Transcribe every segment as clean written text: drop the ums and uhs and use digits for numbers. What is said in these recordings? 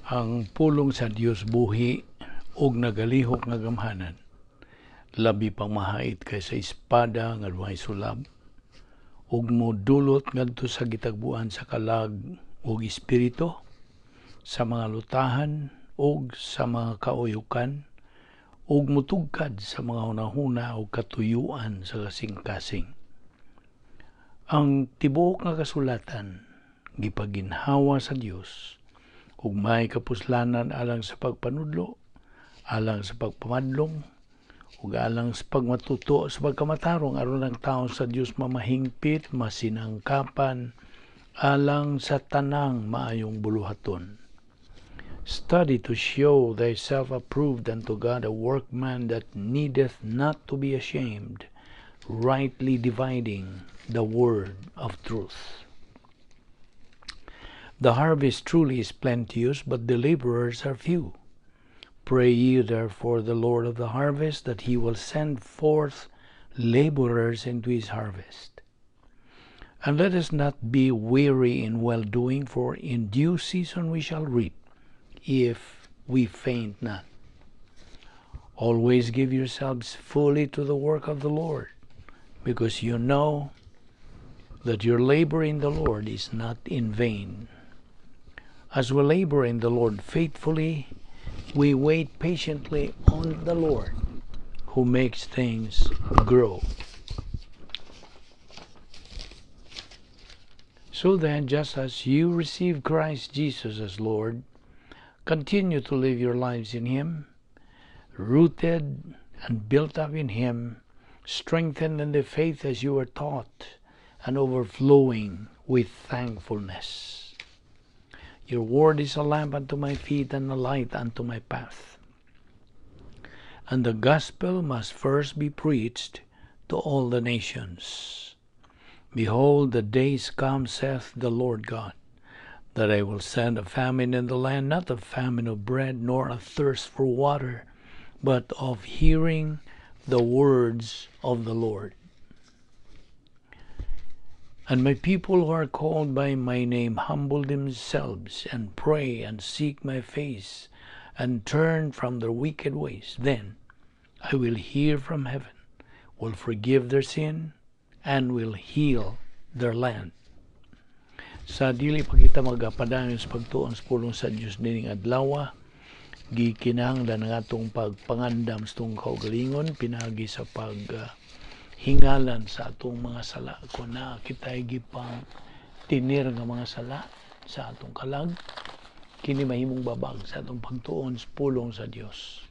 Ang pulong sa Dios buhi ug nagalihok nga gamhanan, labi pang mahait kaysa espada nga dunay sulab, ug modulot ngadto sa gitagbuan sa kalag ug espiritu, sa mga lutahan ug sa mga kauyukan, ug mutugkad sa mga hunahuna ug katuyuan sa kasing-kasing. Ang tibuok nga kasulatan gipaginhawa sa Dios ug may kapuslanan alang sa pagpanudlo, alang sa pagpamadlong, ug alang sa pagmatuto sa pagkamatarong aron ang tao sa Dios mamahingpit, masinangkapan alang sa tanang maayong buluhaton. Study to show thyself approved unto God, a workman that needeth not to be ashamed, rightly dividing the word of truth. The harvest truly is plenteous, but the laborers are few. Pray ye therefore the Lord of the harvest that he will send forth laborers into his harvest. And let us not be weary in well doing, for in due season we shall reap, if we faint not. Always give yourselves fully to the work of the Lord, because you know that your labor in the Lord is not in vain. As we labor in the Lord faithfully, we wait patiently on the Lord, who makes things grow. So then, just as you receive Christ Jesus as Lord, continue to live your lives in Him, rooted and built up in Him, strengthened in the faith as you were taught, and overflowing with thankfulness. Your word is a lamp unto my feet and a light unto my path. And the gospel must first be preached to all the nations. Behold, the days come, saith the Lord God, that I will send a famine in the land, not a famine of bread, nor a thirst for water, but of hearing the words of the Lord. And my people who are called by my name humble themselves and pray and seek my face and turn from their wicked ways, then I will hear from heaven, will forgive their sin, and will heal their land. Sa dili pa kita magapadayon sa pagtuon sa pulong sa Dios nining adlaw, gikinahanglan ang atong pagpangandam sa atong kaugalingon pinaagi sa pag hingalan sa atong mga sala. Kung naa kita'y gipang tinir nga mga sala sa atong kalag, kini mahimong babag sa atong pagtuon sa pulong sa Dios.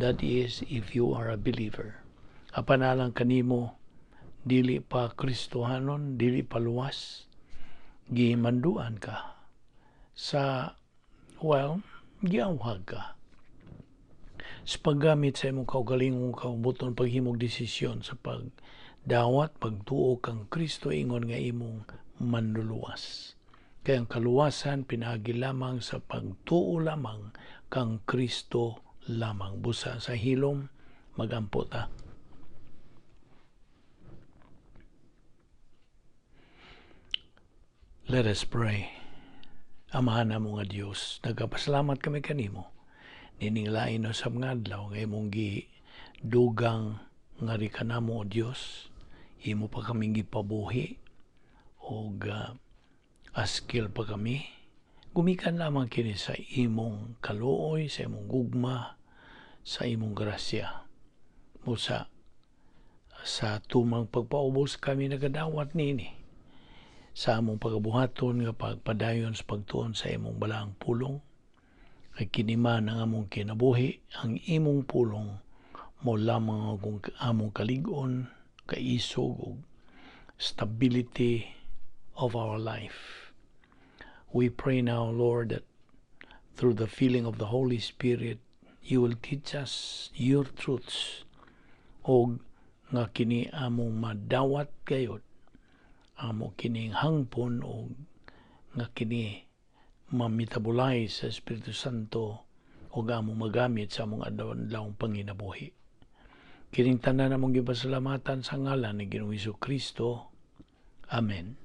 That is if you are a believer. Apan alang kanimo dili pa Kristohanon, dili pa luwas, gimanduan ka sa, well, giawhag ka sa paggamit sa imong kaugalingong kaubuton paghimog desisyon sa pagdawat, pagtuo kang Kristo ingon nga imong manluluwas. Kay ang kaluwasan pinaagi lamang sa pagtuo lamang kang Kristo lamang. Busa sa hilom, magampo ta. Let us pray. Amahan namo nga Dios, nagapasalamat kami kanimo nining lain usab nga adlaw nga imong gidugang nga ri kanamo, o Dios. Imo pa kaming gipabuhi og askil pa kami. Gumikan lamang kini sa imong kaluoy, sa imong gugma, sa imong grasya. Busa sa tumang pagpaubos kami nagadawat niini sa among pagabuhaton nga pagpadayon sa pagtuon sa imong balaang pulong. Kay kini man ang among kinabuhi, ang imong pulong mo lamang ang among kalig-on, kaisog ug stability of our life. We pray now, Lord, that through the filling of the Holy Spirit, you will teach us your truths og nga kini among madawat gayod, amo kining hangpon og nga kini ma-metabolize sa Espiritu Santo og among magamit sa among adlaw-adlawng panginabuhi. Kining tanan among gipasalamatan sa ngalan ni Ginoong Hesus Kristo. Amen.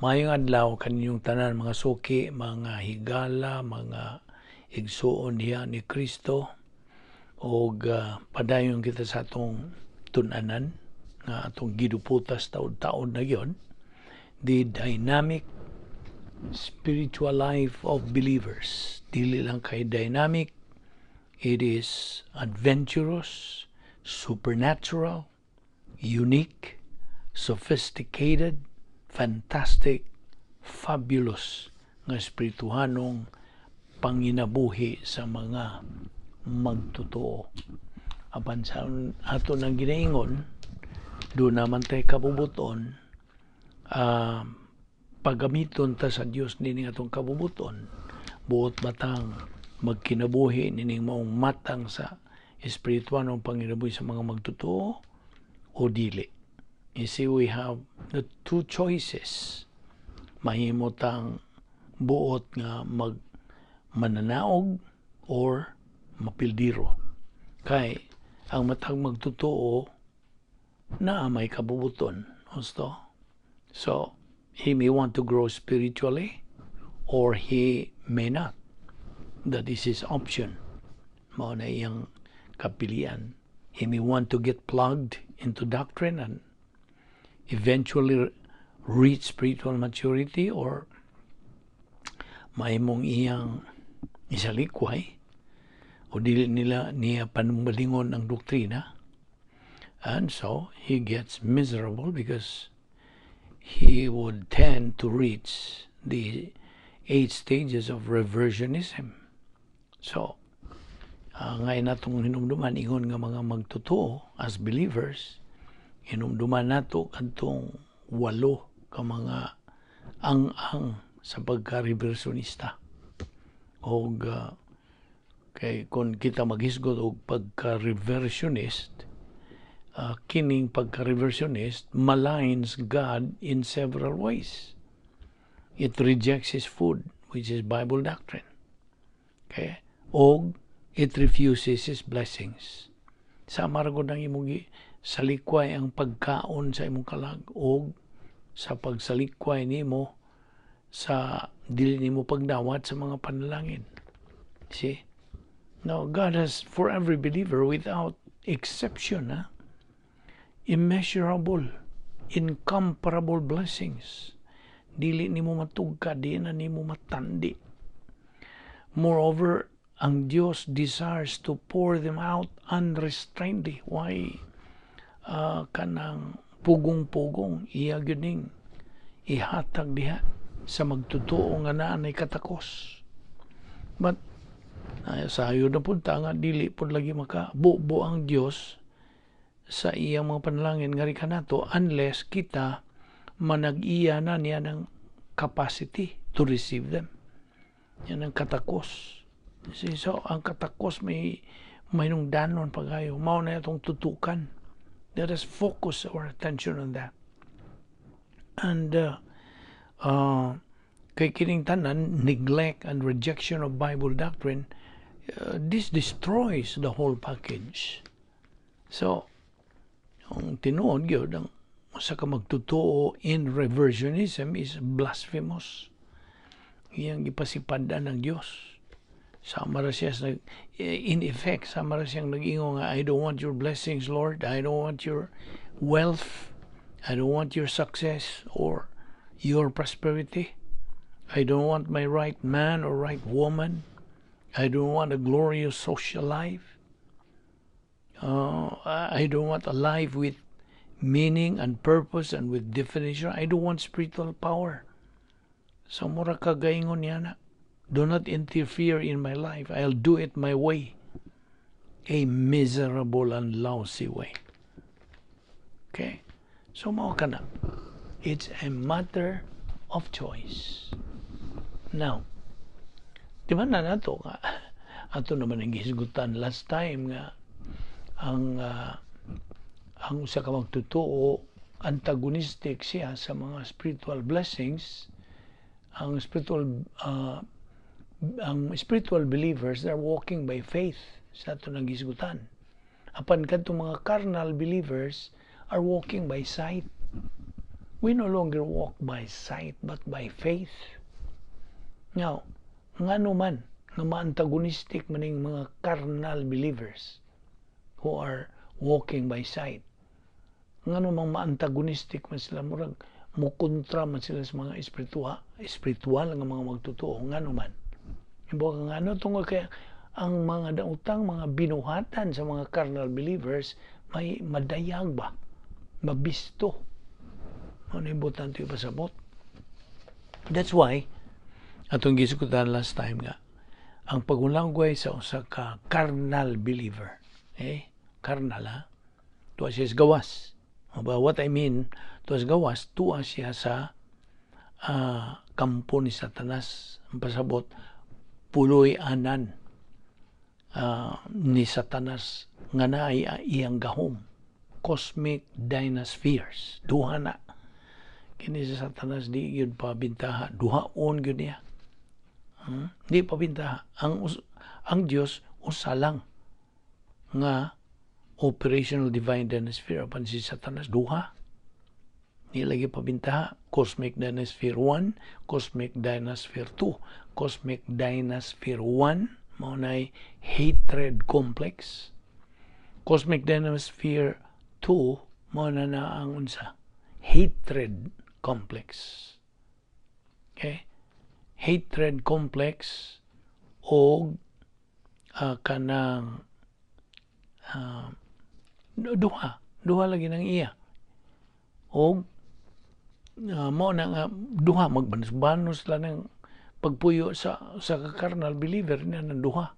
Maayong adlaw kaninyong tanan, mga suki, mga higala, mga igsuon diha ni Kristo, og padayon kita sa atong tun-anan nga atong giduputas taod-taod na gyud, the dynamic spiritual life of believers. Dili lang kay dynamic, it is adventurous, supernatural, unique, sophisticated, fantastic, fabulous nga espirituhanong panginabuhi sa mga magtotoo. Apan sa ato nang ginaingon, duna man tay kabubuton, pagamiton ta sa Dios nining atong kabubuton. Buot batang magkinabuhi nining maong matang sa espirituhanong panginabuhi sa mga magtotoo o dili? You see, we have the two choices. Mahimo tang buot nga mag mananaog or mapildiro. Kay ang matag magtotoo na may kabubuton. Husto? So, he may want to grow spiritually or he may not. That is his option. Mao na iyang kapilian. He may want to get plugged into doctrine and eventually reach spiritual maturity, or mahimong iyang isalikway o dili nila niya panumbalingon ang doktrina, and so he gets miserable because he would tend to reach the eight stages of reversionism. So ngayon natong hinumduman, ingon nga mga magtotoo, as believers, hinumduman nato kadtong walo ka mga ang-ang sa pagka-reversionista. Og kay kung kita maghisgot og pagka-reversionist, kining pagka-reversionist maligns God in several ways. It rejects His food, which is Bible doctrine. Okay? Og it refuses His blessings. Sama ra gud ang imong salikway ang pagkaon sa imong kalag og sa pagsalikway nimo sa dili nimo pagdawat sa mga panalangin. See? Now, God has for every believer without exception, ha? Immeasurable, incomparable blessings. Dili nimo matugka, di na nimo matandi. Moreover, ang Dios desires to pour them out unrestrainedly. Why? Kanang pugong-pugong iya gyud ning ihatag diha sa magtotoo nga naa nay katakos. But sayo na punta nga dili pud lagi makabubo ang Dios sa iyang mga panalangin ngari kanato unless kita manag-iya na niya ng capacity to receive them. Yan ang katakos. See, so ang katakos may danon pagayo. Mao na itong tutukan. Let us focus our attention on that. And kay kining tanan, neglect and rejection of Bible doctrine, this destroys the whole package. So, ang tinuod gyud, ang usa ka magtotoo in reversionism is blasphemous. Iyang gipasipadan ng Dios. Sama ra siya sa, in effect, sama ra siyang nag-ingon nga, "I don't want your blessings, Lord. I don't want your wealth. I don't want your success or your prosperity. I don't want my right man or right woman. I don't want a glorious social life. I don't want a life with meaning and purpose and with definition. I don't want spiritual power." So mura kagaingon niya na, "Do not interfere in my life. I'll do it my way." A miserable and lousy way. Okay? So mao ka na. It's a matter of choice. Now, di ba na nato nga ato naman ang gihisgutan last time nga ang usa ka magtotoo, antagonistic siya sa mga spiritual blessings. Ang spiritual believers are walking by faith sa ato nang gisgutan, apan kadtong mga carnal believers are walking by sight. We no longer walk by sight but by faith. Now, ngano man nga ma-antagonistic maning mga carnal believers who are walking by sight? Ngano mang ma-antagonistic man sila, murag mukontra man sila sa mga espiritual nga mga magtotoo? Ngano man? Ibo ngano? Tungod kay ang mga daotang mga binuhatan sa mga carnal believers may madayag ba, mabisto. Ano importante ipasabot? That's why atong gisgutan last time nga ang paghulagway sa usa ka carnal believer, eh, carnal ha, tuwa siya sa gawas. But what I mean, tuwa sa gawas, tuwa siya sa kampo ni Satanas. Ang pasabot, puloy anan ni Satanas nga naay iyang gahom. Cosmic dynaspheres. Duha na. Kini si Satanas, di gyud pa bintaha. Duhaon gyud niya. Di pa bintaha. Ang Dios usa lang nga operational divine dynasphere, apan si Satanas duha. Di lagi pabintaha. Cosmic Dynasphere 1, Cosmic Dynasphere 2. Cosmic Dynasphere 1 mao nay hatred complex. Cosmic Dynasphere 2 mao na na ang unsa? Hatred complex. Okay? Hatred complex og kanang duha, duha lagi nang iya. Og mao na nga duha, magbanos-banos lang ng pagpuyo sa carnal believer niya ng duha.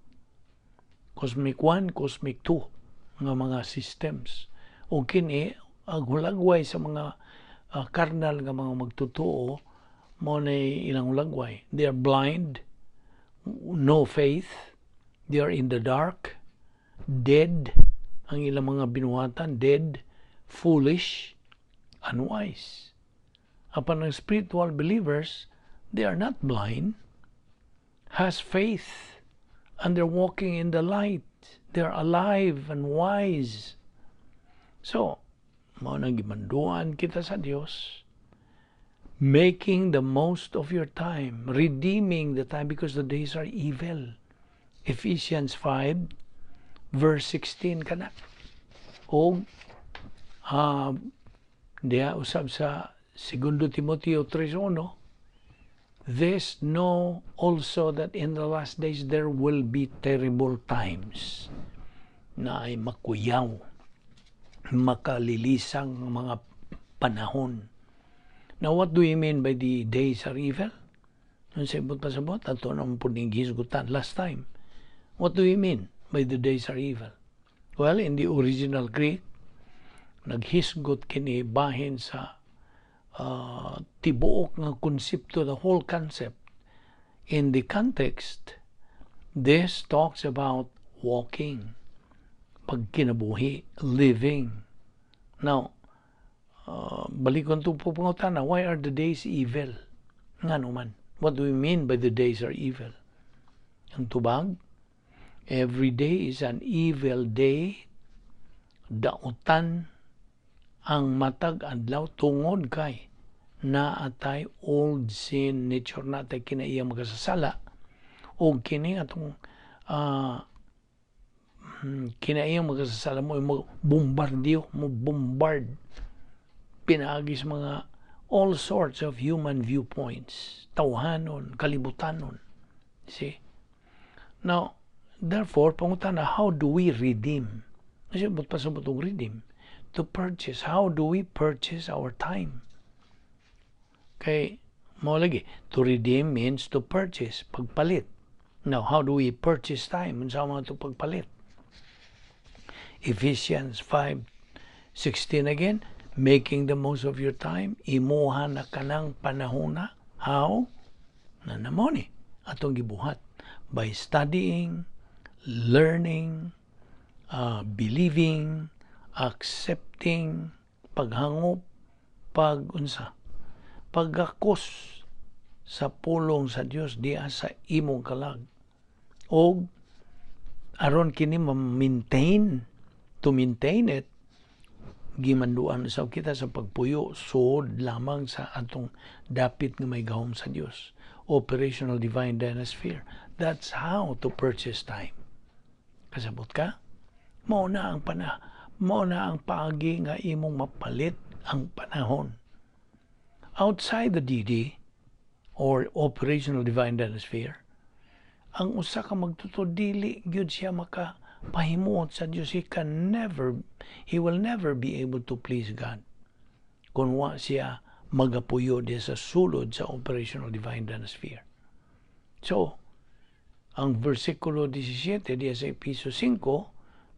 Cosmic 1, Cosmic 2 nga mga systems. O kini ang hulagway sa mga carnal nga mga magtotoo, mao na ilang hulagway. They are blind, no faith, they are in the dark, dead ang ilang mga binuhatan, dead, foolish, unwise. Apan ang spiritual believers, they are not blind, has faith, and they're walking in the light. They're alive and wise. So, mao nang gimanduan kita sa Dios, making the most of your time, redeeming the time because the days are evil. Ephesians 5 verse 16 kana. O diha usab sa Segundo Timoteo 3:1, "This know also, that in the last days there will be terrible times," na ay makuyaw, makalilisang mga panahon. Now, what do you mean by the days are evil? Ang sabot pasabot, ato nang puning gisgutan last time. What do you mean by the days are evil? Well, in the original Greek, naghisgot kini bahin sa tibuok nga konsepto, the whole concept. In the context, this talks about walking, pagkinabuhi, living. Now, balikon to po pangutana, why are the days evil? Ngano man? What do we mean by the days are evil? Ang tubag, every day is an evil day. Dautan ang matag adlaw tungod kay naatay old sin nature, natay kinaiya makasasala, o kini atong kinaiyang makasasala mo mo bombardiyo mo, bombard pinaagi sa mga all sorts of human viewpoints, tawhanon, kalibutanon. See? Now, therefore, pangutana, how do we redeem? Kasi but pasabot og redeem? To purchase. How do we purchase our time? Kay, mao lagi, to redeem means to purchase, pagpalit. Now, how do we purchase time? Unsa man to pagpalit? Ephesians 5:16 again, making the most of your time, imuha na kanang panahona. How? Na namo ni atong gibuhat by studying, learning, believing, accepting, paghangop, pag unsa, paggakos sa pulong sa Dios diha sa imong kalag. Og aron kini ma-maintain, to maintain it, Gimanduan usab kita sa pagpuyo suod lamang sa atong dapit nga may gahom sa Dios. Operational divine dynasphere. That's how to purchase time. Kasabot ka? Mao na ang paagi nga imong mapalit ang panahon. Outside the DD or operational divine dynasphere, ang usa ka magtotoo, dili gyud siya maka pahimuot sa Dios. He will never be able to please God kung wa siya magapuyo diya sa sulod sa operational divine dynasphere. So, ang versikulo 17 diya sa Episo 5,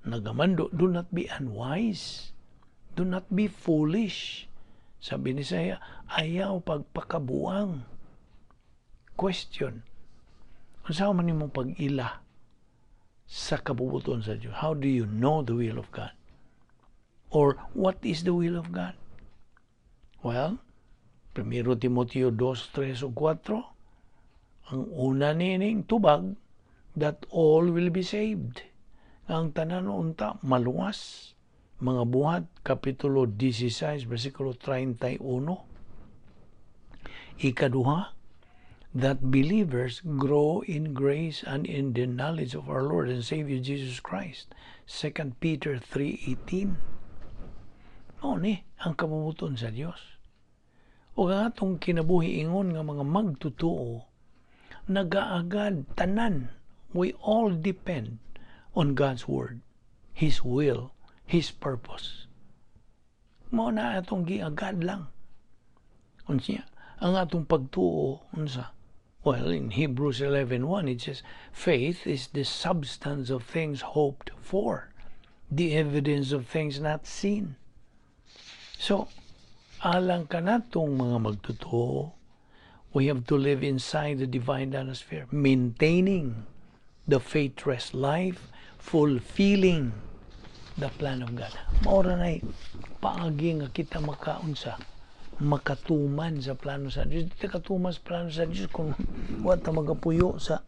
nagamando, "Do not be unwise. Do not be foolish." Sabi ni Isaiah, ayaw pagpakabuang. Question, unsa man nimo pag-ila sa kabubut-on sa Diyos? How do you know the will of God? Or what is the will of God? Well, 1 Timoteo 2, 3 o 4, ang una nining tubag, that all will be saved. Ang tanan unta maluwas. Mga Buhat, Kapitulo 16, versikulo 31. Ikaduha, that believers grow in grace and in the knowledge of our Lord and Savior Jesus Christ. 2 Peter 3:18. Mao ni ang kabubut-on sa Dios. O ang atong kinabuhi ingon nga mga magtotoo, nagaagad tanan, we all depend on God's word, His will, His purpose. Mao na atong giagad lang. Unya, ang atong pagtuo, unsa? Well, in Hebrews 11:1 it says, "Faith is the substance of things hoped for, the evidence of things not seen." So, alang kanatong mga magtotoo, we have to live inside the divine sphere, maintaining the faith-rest life, fulfilling the plan of God. Mao ra nay paagi nga kita makaunsa, makatuman sa plano sa Diyos. Di katuman sa plano sa Diyos kung wa ta magapuyo sa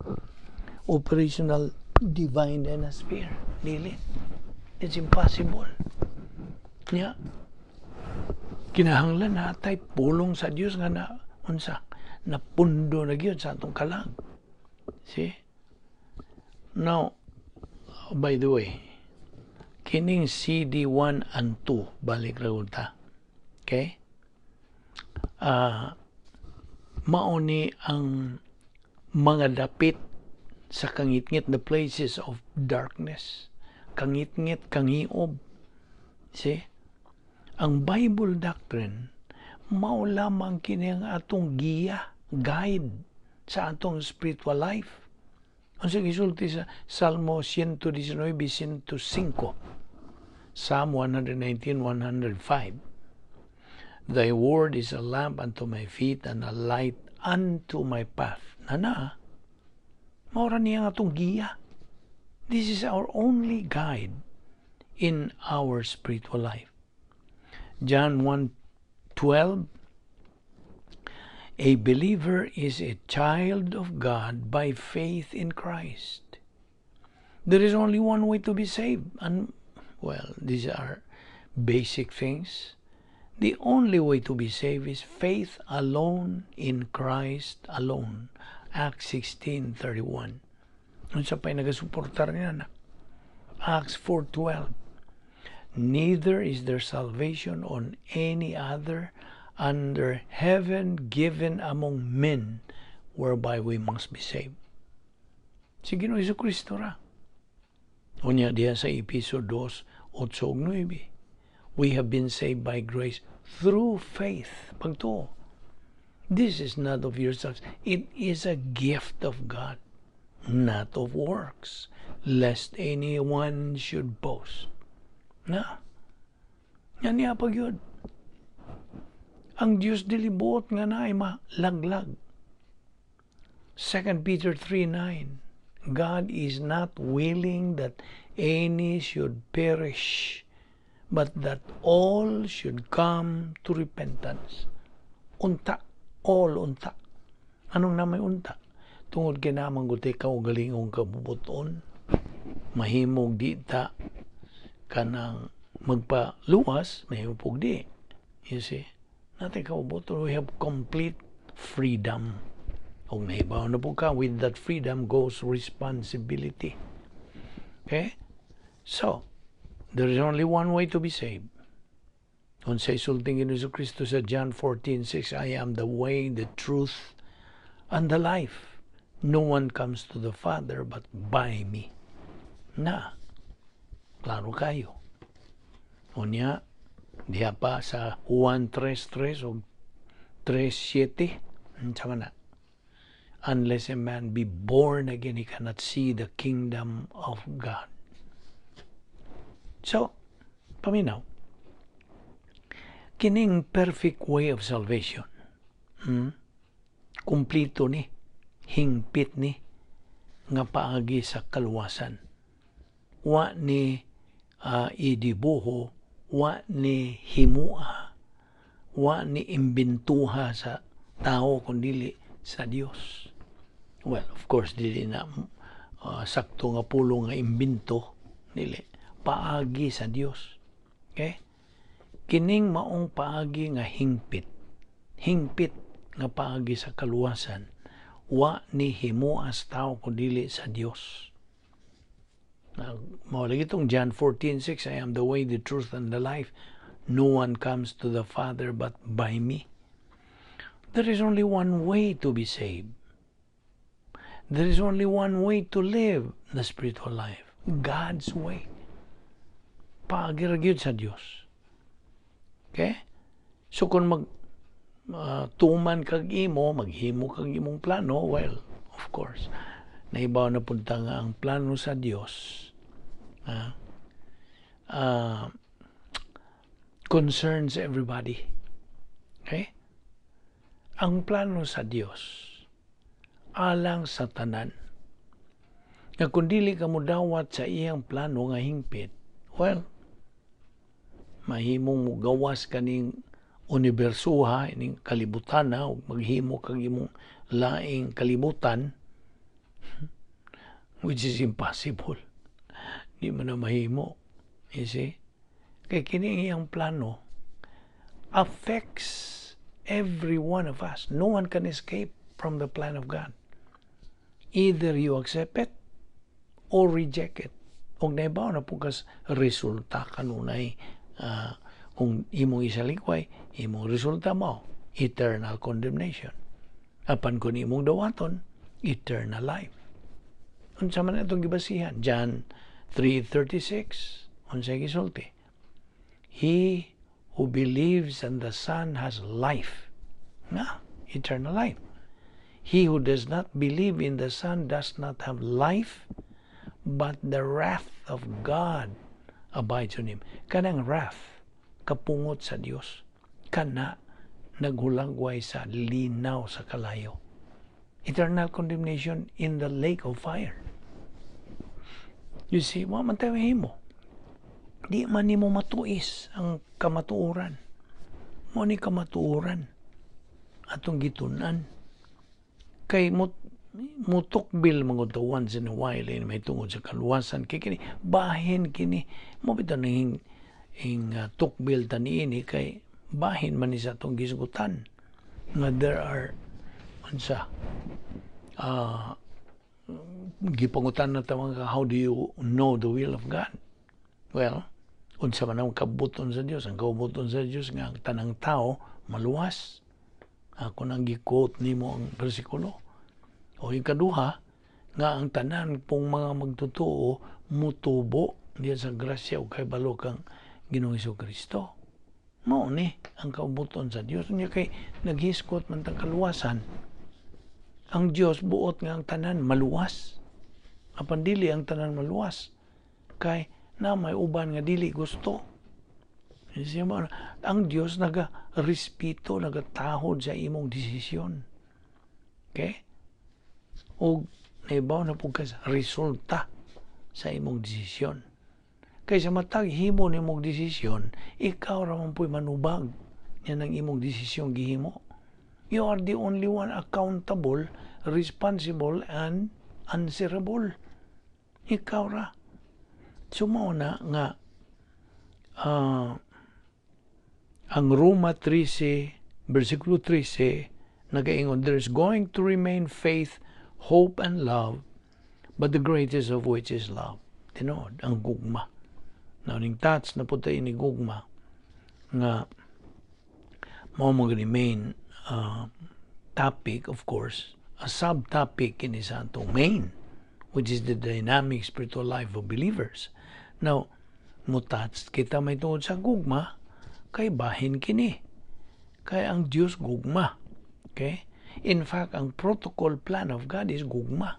operational divine sphere. Dili. It's impossible. Nya, kinahanglan natay pulong sa Dios nga na unsa, napundo na gyud sa atong kalag. See? Now, by the way, kining CD 1 and 2, balik ra ta. Okay? Mao ni ang mga dapit sa kangitngit, the places of darkness. Kangitngit, kangiob. See? Ang Bible doctrine, mao lamang kini ang atong giya, guide sa atong spiritual life. Unsa gisulti sa Salmo 119, 105? Psalm 119, 105. "Thy word is a lamp unto my feet and a light unto my path." Nana, mao ra niya ang atong giya. This is our only guide in our spiritual life. John 1:12. A believer is a child of God by faith in Christ. There is only one way to be saved. And, well, these are basic things. The only way to be saved is faith alone in Christ alone. Acts 16:31. Unsa pa'y nagasuportar niya na? Acts 4:12. Neither is there salvation on any other under heaven given among men whereby we must be saved. Si Ginoo Kristo ra. Unya diha sa Episo 2, 8 ug 9. We have been saved by grace through faith. Pagtuo. This is not of yourselves. It is a gift of God, not of works, lest anyone should boast. Na. Yan niya pag yun. Ang Diyos dili buot nga naay malaglag. 2 Peter 3:9. God is not willing that any should perish, but that all should come to repentance. Unta, all unta. Anong namay unta? Tungod kay naa man gud tay kaugalingong kabubuton, mahimog di ta kanang Magpaluwas, mahimo pug di. You see? Naa tay kaubuton. We have complete freedom. Kung nahibaw na po ka, with that freedom goes responsibility. Okay? So, there is only one way to be saved. Unsay sulting ni Kristo sa John 14:6, "I am the way, the truth, and the life. No one comes to the Father but by me." Na, klaro kayo. Unya, diha pa sa Juan 3:3 o 3:7, unsa man na? "Unless a man be born again, he cannot see the kingdom of God." So, paminaw, kining perfect way of salvation, Kumplito ni, hingpit ni, nga paagi sa kaluwasan. Wa ni idibuho, wa ni himua, wa ni imbintuha sa tao kundili sa Dios. Well, of course, dili na sakto nga pulong nga imbinto, dili. Paagi sa Dios. Okay? Kining maong paagi nga hingpit, hingpit nga paagi sa kaluwasan, wa ni himuas tao kundili sa Dios. Mao lagi itong John 14:6, "I am the way, the truth, and the life. No one comes to the Father but by me." There is only one way to be saved. There is only one way to live the spiritual life. God's way. Paagi ra gyud sa Dios. Okay? So kung mag tuman kag imo, maghimo kag imong plano, well, of course, naibaw na punta nga ang plano sa Dios concerns everybody. Okay? Ang plano sa Dios alang sa tanan. Nga kung dili ka modawat sa iyang plano nga hingpit, well, mahimong mugawas kaning unibersuha, ining kalibutan na, ug maghimo kag imong laing kalibutan, which is impossible. Di man na mahimo. You see? Kay kini ang iyang plano affects every one of us. No one can escape from the plan of God. Either you accept it or reject it. Ug naibaw na po kas resulta kanunay kung imong isalikway, imong resulta mo, eternal condemnation. Apan kung imong dawaton, eternal life. Unsa man itong gibasihan? John 3:36. Unsay gisulti? "He who believes in the Son has life." Na, eternal life. "He who does not believe in the Son does not have life, but the wrath of God abides on him." Kanang wrath, kapungot sa Dios. Kana naghulagway sa linaw sa kalayo. Eternal condemnation in the lake of fire. You see, wa man tayo himo. Di man nimo matuis ang kamatuoran. Mo ni kamatuoran atong gitun-an. Kay mo mutukbil mga once in a while eh, may tungod sa kaluwasan kay kini bahin kini mo bitaw nang ing tukbil ta niini kay bahin man ni sa atong gisgutan nga there are unsa gipangutan na ta mga, "How do you know the will of God?" Well, unsa man ang kabuton sa Dios? Ang kabuton sa Dios nga ang tanang tao maluwas. Ako nang gi-quote nimo ang bersikulo. O ikaduha, nga ang tanan pong mga magtotoo mutubo diya sa grasya o kahibalo kang Ginoong Kristo. Mao ni ang kaubuton sa Dios. Unya kay naghisgot man tang kaluwasan. Ang Dios buot nga ang tanan maluwas. Apan dili ang tanan maluwas. Kay na may uban nga dili gusto. Siya mo, ang Dios naga respeto, nagatahod sa imong desisyon. Okay? O naibaw na pud ka sa resulta sa imong desisyon. Kay sa matag himo nimong desisyon, ikaw ra man po'y manubag yan ang imong desisyon gihimo. You are the only one accountable, responsible, and answerable. Ikaw ra. So mao na nga Ang Roma 13, versikulo 13, nagaingon, "There is going to remain faith, hope, and love, but the greatest of which is love." Tinuod, ang gugma. Now, ning touch na pud ni gugma, nga mao mo main topic, of course, a subtopic kini sa atong main, which is the dynamic spiritual life of believers. Now, mo-touch kita may tungod sa gugma, kay bahin kini. Kay ang Dios gugma. Okay? In fact, ang protocol plan of God is gugma.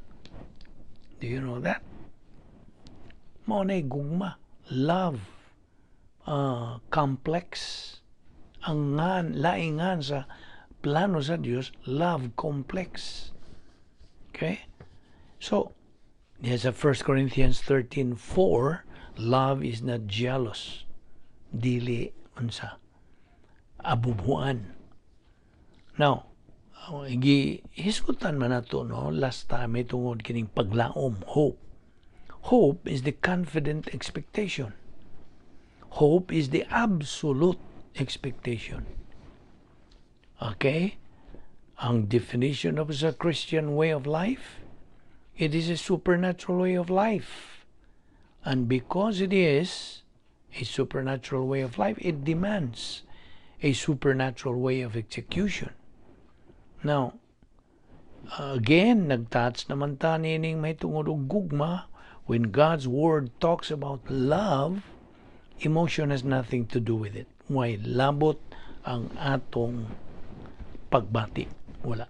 Do you know that? Mao na gugma. Love. Complex. Ang ngan, laingan sa plano sa Dios, love complex. Okay? So, there's a 1 Corinthians 13:4, love is not jealous. Dili unsa abubuan. Now, gi hisgutan man nato, no, last time may tungod kining paglaom, hope. Hope is the confident expectation. Hope is the absolute expectation. Okay? Ang definition of a Christian way of life, it is a supernatural way of life. And because it is a supernatural way of life, it demands a supernatural way of execution. Now, again, nag-touch naman ta nining may tungod og gugma. When God's Word talks about love, emotion has nothing to do with it. Way labot ang atong pagbati? Wala.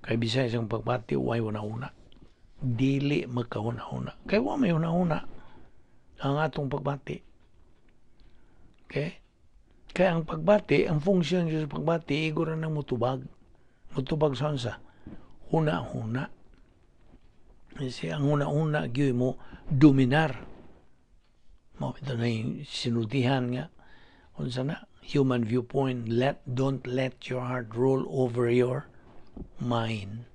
Kay bisay isang pagbati, way una-una. Dili magkahuna-huna. Kay wa may una-una ang atong pagbati. Okay? Kaya ang pagbati, ang funksyon sa pagbati, igo ra nang mutubag. Mutubag sa unsa? Huna-huna. Kasi ang huna-huna gyud mo dominar. Mao ito na yung sinultihan nga. Unsa na? Human viewpoint, let don't let your heart rule over your mind.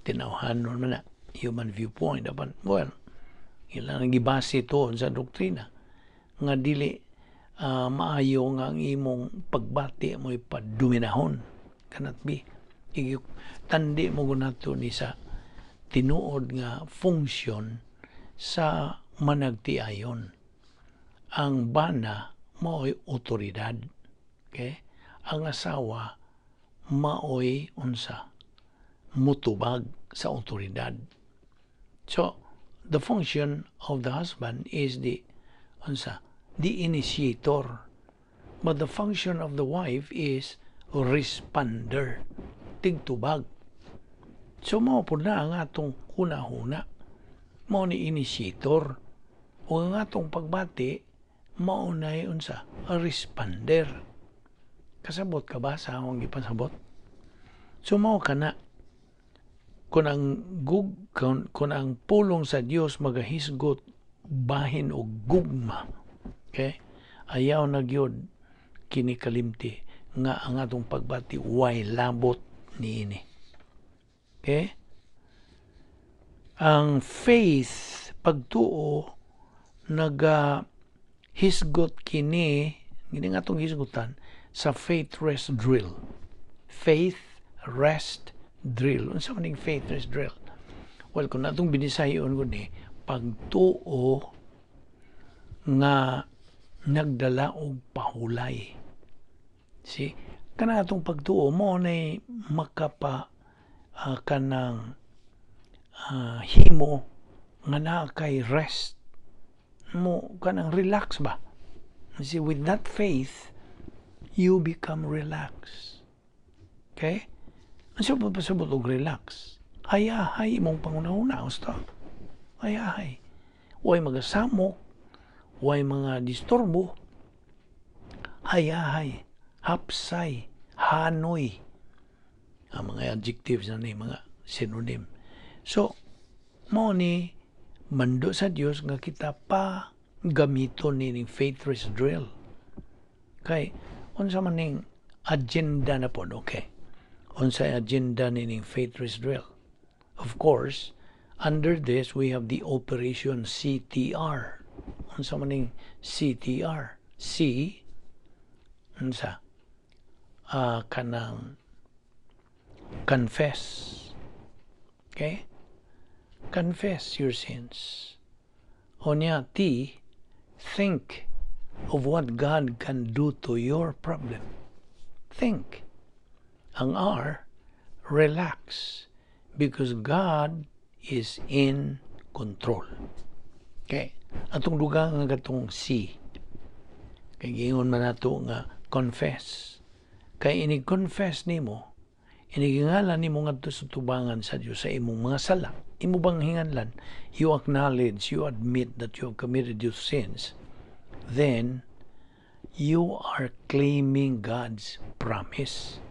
Tinawhan man na human viewpoint. Apan, well, ilang gibase to sa doktrina nga dili maayo nga ang imong pagbati mo ipadominahon. Cannot be. Tandi mo nato ni sa tinuod nga funksyon sa managtiayon. Ang bana mao'y otoridad. Okay? Ang asawa mao'y unsa? Mutubag sa otoridad. So, the function of the husband is the unsa? The initiator. But the function of the wife is responder. Tigtubag. So mao po na ang atong huna-huna. Mao ni initiator. O ang atong pagbati, mao na unsa? A responder. Kasabot ka ba sa akong gipasabot? So mao ka na kung ang pulong sa Dios magahisgot bahin og gugma. Okay? Ayaw na gyud kini kalimti nga ang atong pagbati way labot niini. Okay? Ang faith, pagtuo, naga hisgot kini, gini nga atong hisgutan sa faith rest drill. Faith rest drill. Unsa man ning faith rest drill? Well, kung atong binisayon ko ni, pagtuo nga nagdala og pahulay. See? Kana atong pagtuo mo na makapa kanang himo nga naa kay rest mo, kanang relax ba. You see, with that faith you become relaxed. Okay, ang sabot pasabot og relax, hayahay imong pangunahuna, usta hayahay, way magasamok, way mga disturbo, hayahay, hapsay, hanoy, ang mga adjectives na ni mga synonym. So mao ni mando sa Dios nga kita pa gamiton ni faith rest drill. Kay unsa man ning agenda na pod? Okay, unsa agenda nining faith rest drill? Of course, under this we have the Operation CTR. Unsa man ning CTR? C, unsa? Kanang confess. Okay? Confess your sins. Unya, T, think of what God can do to your problem. Think. Ang R, relax, because God is in control. Okay? Atong dugang nga katong C. Kay giingon man nato nga confess. Kay ini-confess nimo, inigingalan nimo ngadto sa tubangan sa Dios sa imong mga sala. Imo bang hinganlan? You acknowledge, you admit that you have committed your sins. Then, you are claiming God's promise.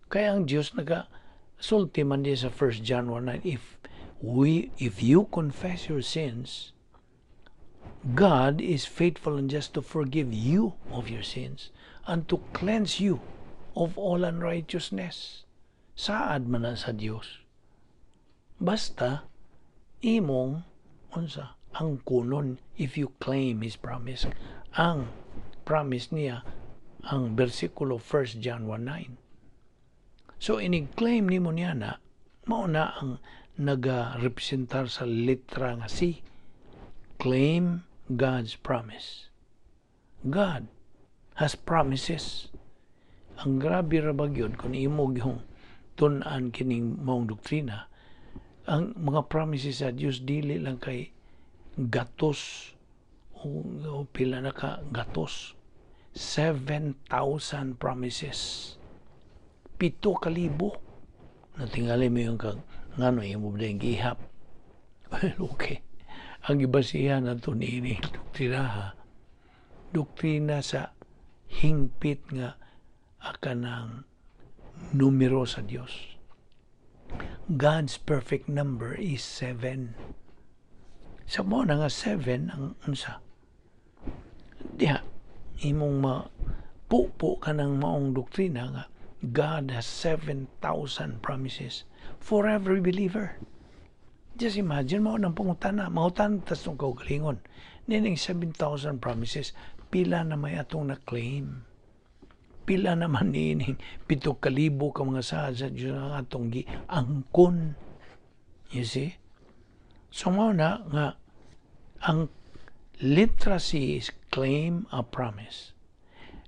Kaya ang Diyos naga sulti man diya sa 1 John 1:9, if you confess your sins, God is faithful and just to forgive you of your sins and to cleanse you of all unrighteousness. Saad man na sa Dios. Basta imong unsa ang kunon if you claim His promise. Ang promise niya ang bersikulo 1 John 1:9. So inig-claim nimo niya na mao na ang naga-representar sa letra nga C. Claim God's promise. God has promises. Ang grabe ra ba gyud kung imo gyung tun-an kining maong doktrina, ang mga promises sa Dios dili lang kay gatos o pila na ka gatos. 7,000 promises. 7,000. Natingali mo yung kag ngano imo ba yung gihap? Well, okay. Ang gibasihan nato niini doktrina ha. Doktrina sa hingpit nga akanang numero sa Dios. God's perfect number is 7. Sa mo na nga 7 ang unsa. Diha imong mapupo ka ng maong doktrina nga God has 7,000 promises for every believer. Just imagine, mao nang pangutana, mangutan tas tong kaugalingon. Nining 7,000 promises, pila na may atong na-claim? Pila naman niining 7,000 ka mga saad sa Diyos ang atong giangkon? You see? So mao na nga ang letra C is claim a promise.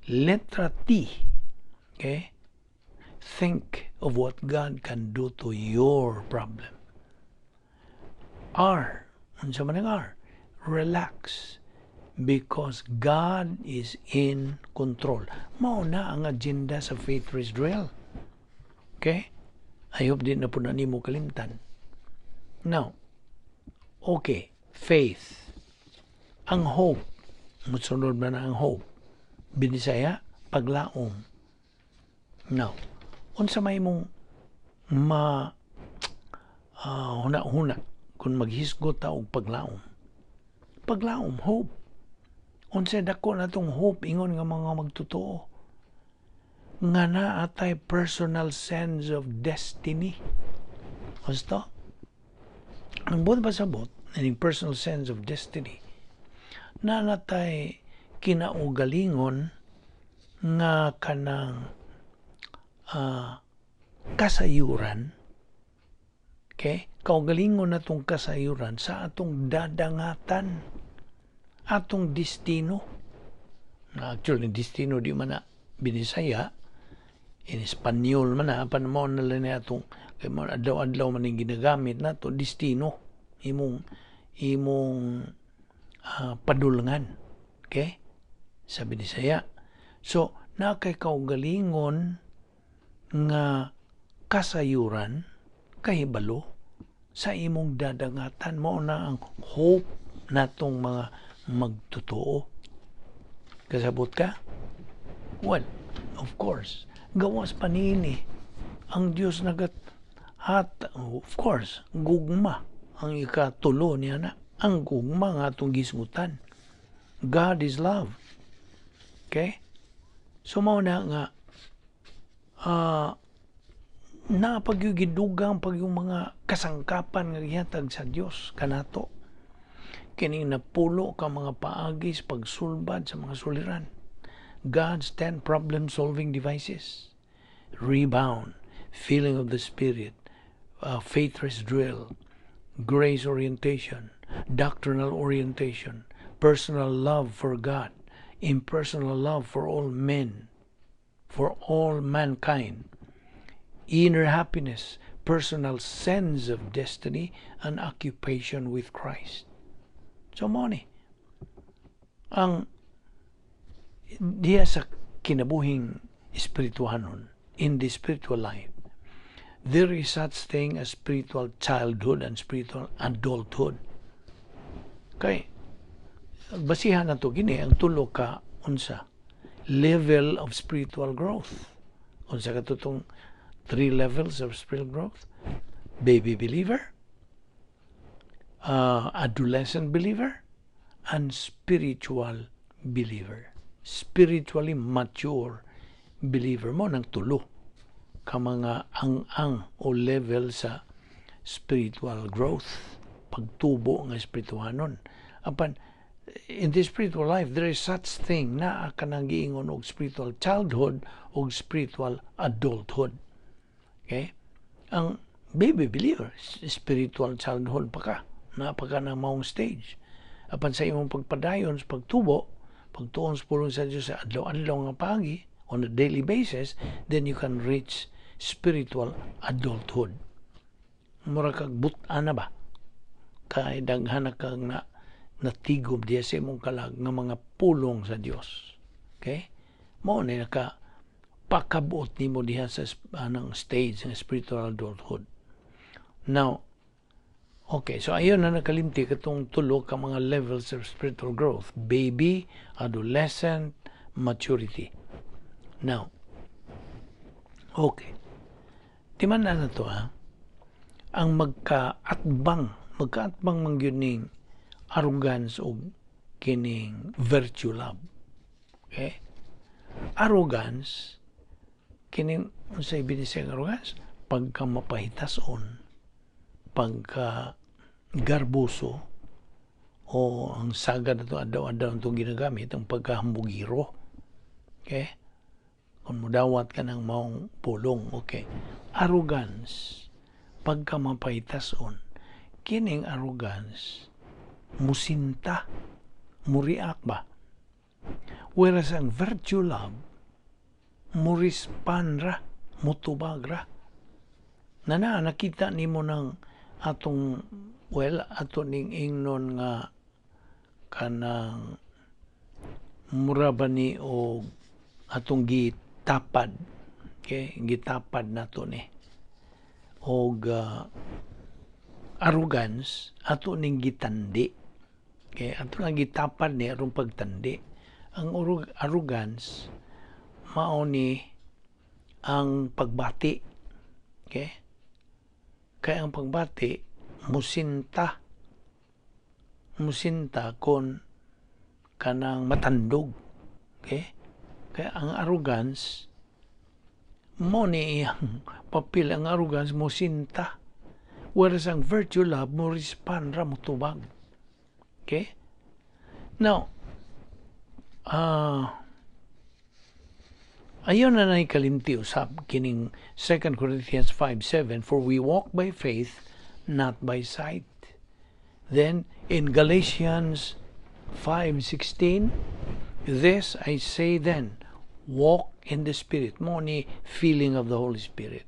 Letra T, okay? Think of what God can do to your problem. R, unsa man ang R? Relax because God is in control. Mao na ang agenda sa Faith Race Drill. Okay? I hope di na po na nimo kalimtan. Now, okay, faith. Ang hope, musunod na na ang hope. Binisaya, paglaom. Now, unsa may mong ma huna-huna kung maghisgot ta og paglaom? Paglaom, hope. Unsa dako na tong hope ingon nga mga magtotoo? Nga naa tay personal sense of destiny. Gusto? Ang buot pasabot, ining personal sense of destiny, na natay kinaugalingon nga kanang kasayuran, okay, kaugalingon natong kasayuran sa atong dadangatan, atong destino. Actually, destino di man na Binisaya, in Espanyol man na, apan mo na lang atong kay mo adlaw-adlaw man ning ginagamit nato, destino, imong imong padulngan, okay, sa Binisaya. So na kay kaugalingon nga kasayuran, kahibalo sa imong dadangatan, mao na ang hope natong mga magtotoo. Kasabot ka? Well, of course, gawas pa niini ang Dios nagat hat, of course, gugma ang ikatulo niya na ang gugma nga atong gisgutan. God is love. Okay? So mao na nga na pagyugidugang pag yung mga kasangkapan nga gihatag sa Dios kanato. Kining napulo ka mga paagi sa pagsulbad sa mga suliran. God's 10 problem-solving devices. Rebound, feeling of the Spirit, faith rest drill, grace orientation, doctrinal orientation, personal love for God, impersonal love for all men, for all mankind, inner happiness, personal sense of destiny, and occupation with Christ. So mao ni ang diya sa kinabuhing espirituhanon, in the spiritual life, there is such thing as spiritual childhood and spiritual adulthood. Kay basihan na to gini ang tulo ka unsa level of spiritual growth. Unsa katong three levels of spiritual growth? Baby believer, adolescent believer, and spiritual believer. Spiritually mature believer mao nang tulo ka mga ang-ang o level sa spiritual growth, pagtubo nga espirituhanon. Apan in the spiritual life, there is such thing na kanang giingon og spiritual childhood o spiritual adulthood. Okay? Ang baby believer, spiritual childhood pa ka. Naa pa ka na maong stage. Apan sa imong pagpadayon sa pagtubo, pagtuon sa pulong sa Diyos sa adlaw-adlaw nga paagi, on a daily basis, then you can reach spiritual adulthood. Mura kag but-an na ba? Kay daghan na kag na natigob diya sa imong kalag nga mga pulong sa Dios. Okay? Mao ni naka pakabuot nimo diha sa anang stage ng spiritual adulthood. Now, okay, so ayon na nakalimti katong tulo ka mga levels of spiritual growth: baby, adolescent, maturity. Now, okay. Timan-a nato ha. Ang magkaatbang man gyud ning arrogance og kining virtue love. Okay? Arrogance, kining unsay binisayang arrogance? Pagka mapahitason, pagka garboso, o ang sagad na adlaw-adlaw itong ginagamit, ang pagkahambugiro. Okay? Kung mudawat ka ng maong pulong, okay. Arrogance, pagka mapahitason, kining arrogance, musinta, muriak ba? Whereas ang virtue love, murispan ra, mutubag ra. Na na, nakita nimo ng atong, well, ato ning ingnon nga kanang mura ba ni o atong gitapad, okay, gitapad nato ni og arrogance, ato ning gitandi. Okay, ato lang gitapad ni aron pagtandi. Ang arrogance mao ni ang pagbati. Okay, kay ang pagbati musinta, musinta kon kanang matandog. Okay, kaya ang arrogance mao ni iyang papel. Ang arrogance musinta, whereas ang virtue love mo respond ra, mutubag. Okay, now ayon na nay kalimti usab kining 2 Corinthians 5:7, "For we walk by faith, not by sight." Then in Galatians 5:16, "This I say then, walk in the Spirit." Mao ni feeling of the Holy Spirit.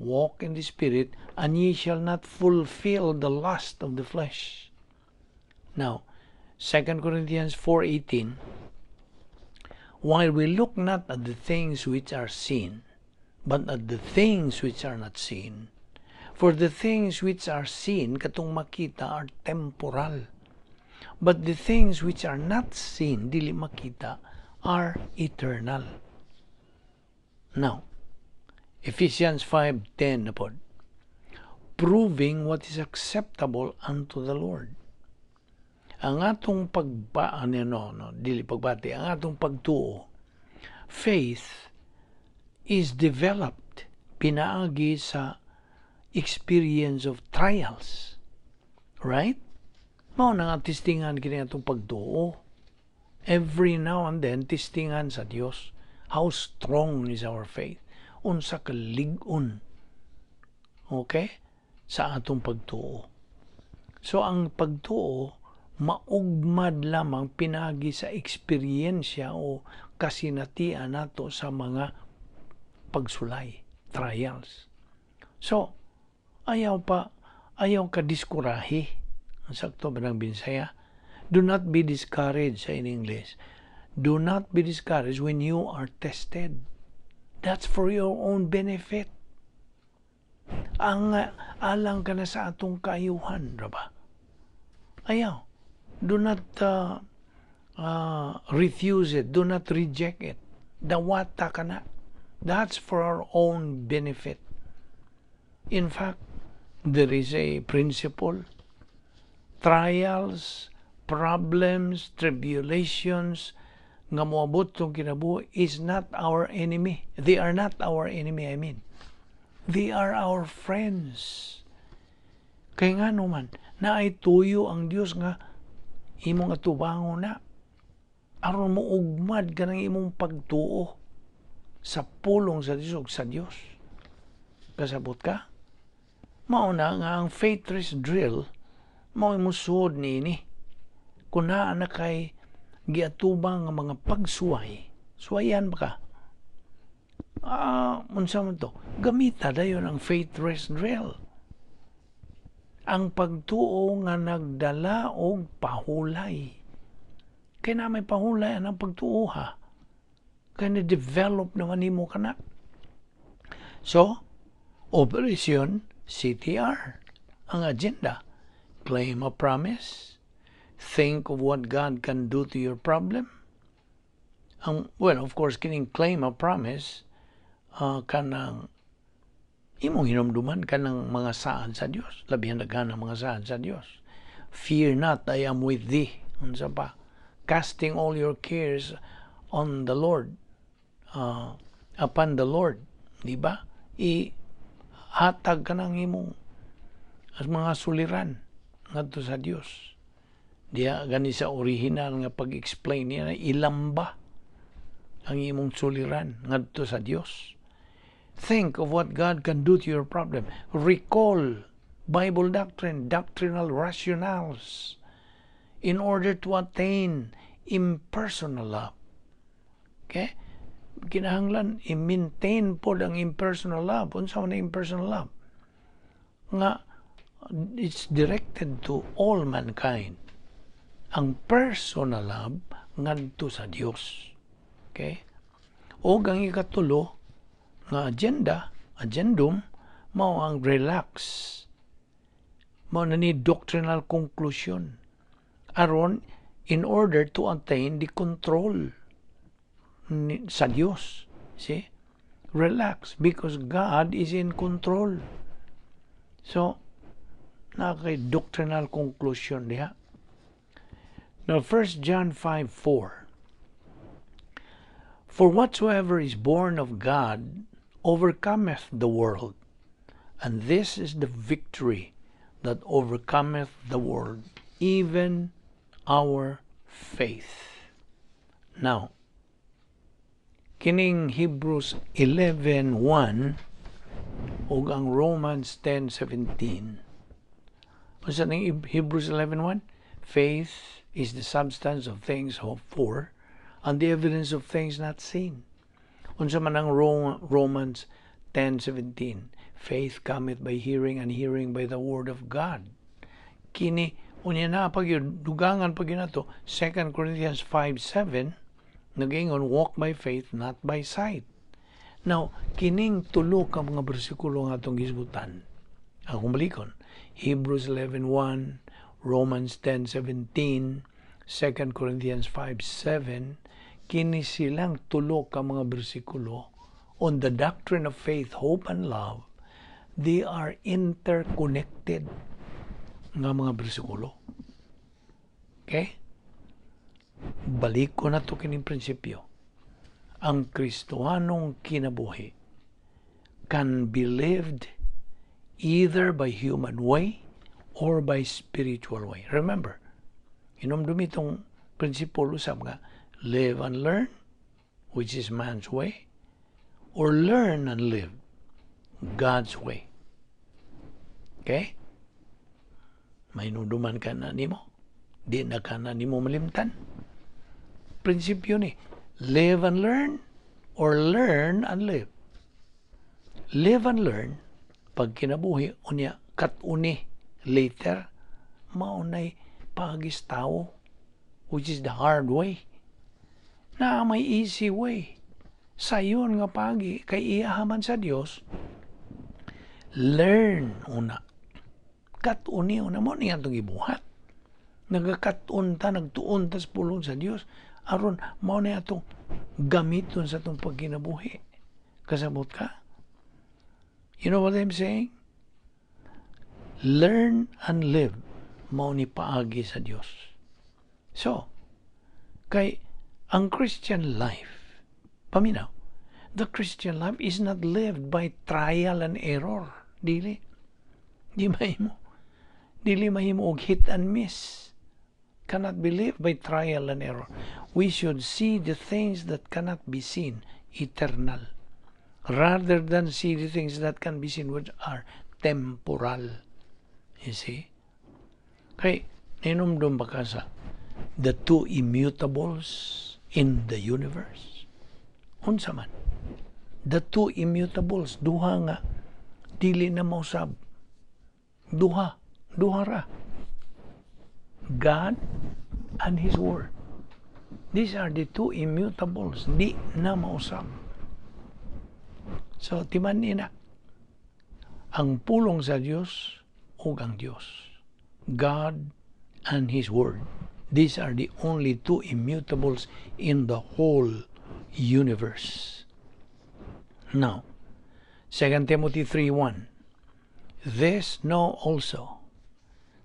"Walk in the Spirit, and ye shall not fulfill the lust of the flesh." Now, 2 Corinthians 4:18, "While we look not at the things which are seen, but at the things which are not seen. For the things which are seen," katong makita, "are temporal. But the things which are not seen," dili makita, "are eternal." Now, Ephesians 5:10 na pod, "Proving what is acceptable unto the Lord." Ang atong pagba, ano, no, no, dili pagbati, ang atong pagtuo, faith is developed pinaagi sa experience of trials. Right? Mao na nga testingan kini atong pagtuo. Every now and then, testingan sa Dios. How strong is our faith? Unsa kalig-on. Okay? Sa atong pagtuo. So ang pagtuo maugmad lamang pinagi sa eksperyensya o kasinatian nato sa mga pagsulay, trials. So, ayaw pa, ayaw ka diskurahi. Ang sakto ba ng Binsaya? Do not be discouraged sa in English. Do not be discouraged when you are tested. That's for your own benefit. Ang alang ka na sa atong kaayuhan, ba? Ayaw. Do not refuse it. Do not reject it. Dawata ka na. That's for our own benefit. In fact, there is a principle. Trials, problems, tribulations, nga moabot tong kinabuhi is not our enemy. They are not our enemy, I mean. They are our friends. Kay nga naman, naay tuyo ang Dios nga imong atubangon na. Aron mo ugmad ka ng imong pagtuo sa pulong sa Dios ug sa Dios. Kasabot ka? Mao na nga ang faith rest drill mao musuod niini. Kung naa na kay giatubang nga mga pagsuway, suwayan ba ka? Ah, unsa man to? Gamita dayon ang faith rest drill. Ang pagtuo nga nagdala og pahulay. Kay na may pahulay ang pagtuo ha. Kay na-develop naman nimo kana. So, Operation CTR. Ang agenda, claim a promise, think of what God can do to your problem. Ang, well, of course, kining claim a promise, kanang imong hinumduman kanang mga saad sa Dios. Labihan daghan ang mga saad sa Dios. Fear not, I am with thee. Unsa pa? Casting all your cares on the Lord. Upon the Lord. Di ba? I hatag ka ng imong as mga suliran ngadto sa Dios. Diya gani sa original nga pag-explain niya na ilamba ang imong suliran ngadto sa Dios. Think of what God can do to your problem. Recall Bible doctrine, doctrinal rationales in order to attain impersonal love. Okay? Kinahanglan i-maintain po ang impersonal love. Unsa man ang impersonal love? Nga it's directed to all mankind. Ang personal love ngadto sa Dios. Okay? O ang ikatulo nga agenda, agendum, mao ang relax. Mao na ni doctrinal conclusion. Aron in order to attain the control sa Dios. See? Relax because God is in control. So, naa kay doctrinal conclusion diha. Now, 1 John 5:4. For whatsoever is born of God overcometh the world. And this is the victory that overcometh the world, even our faith. Now, kining Hebrews 11:1 ug ang Romans 10:17. Unsa ning Hebrews 11:1? Faith is the substance of things hoped for and the evidence of things not seen. Unsa man ang Romans 10:17? Faith cometh by hearing and hearing by the word of God. Kini unya na pag dugangan pag nato 2 Corinthians 5:7, nagaingon, "Walk by faith, not by sight." Now, kining tulo ka mga bersikulo nga atong gisgutan. Akong balikon. Hebrews 11:1, Romans 10:17, 2 Corinthians 5:7, kini silang tulo ka mga bersikulo on the doctrine of faith, hope, and love, they are interconnected nga mga bersikulo. Okay? Balik ko na to kining prinsipyo. Ang Kristohanong kinabuhi can be lived either by human way or by spiritual way. Remember, Hinumdumi tong prinsipyo usab nga live and learn, which is man's way, or learn and live, God's way. Okay? Mahinumduman ka na nimo. Di na ka na nimo malimtan. Prinsipyo ni, live and learn or learn and live. Live and learn, pag kinabuhi, unya, kat-uni later, maunay paagis tao, which is the hard way. Na may easy way. Sayon nga paagi, kay iya man sa Dios, learn una. Kat-uni una mo niya itong ibuhat. Nagakat-on ta, nagtuon ta sa pulong sa Dios aron mao na atong gamiton sa atong pagkinabuhi. Kasabot ka? You know what I'm saying? Learn and live, mao ni paagi sa Dios. So, kay ang Christian life, paminaw, the Christian life is not lived by trial and error. Dili. Di mahimo. Dili mahimo og hit and miss. Cannot be lived by trial and error. We should see the things that cannot be seen, eternal, rather than see the things that can be seen, which are temporal. You see? Kay, ninumdum ba ka sa the two immutables in the universe? Unsa man? The two immutables, duha nga dili na mausab. Duha, duha ra. God and His Word. These are the two immutables, di na mausab. So, timan na ang pulong sa Dios ug ang Dios. God and His Word. These are the only two immutables in the whole universe. Now, 2 Timothy 3:1. "This know also,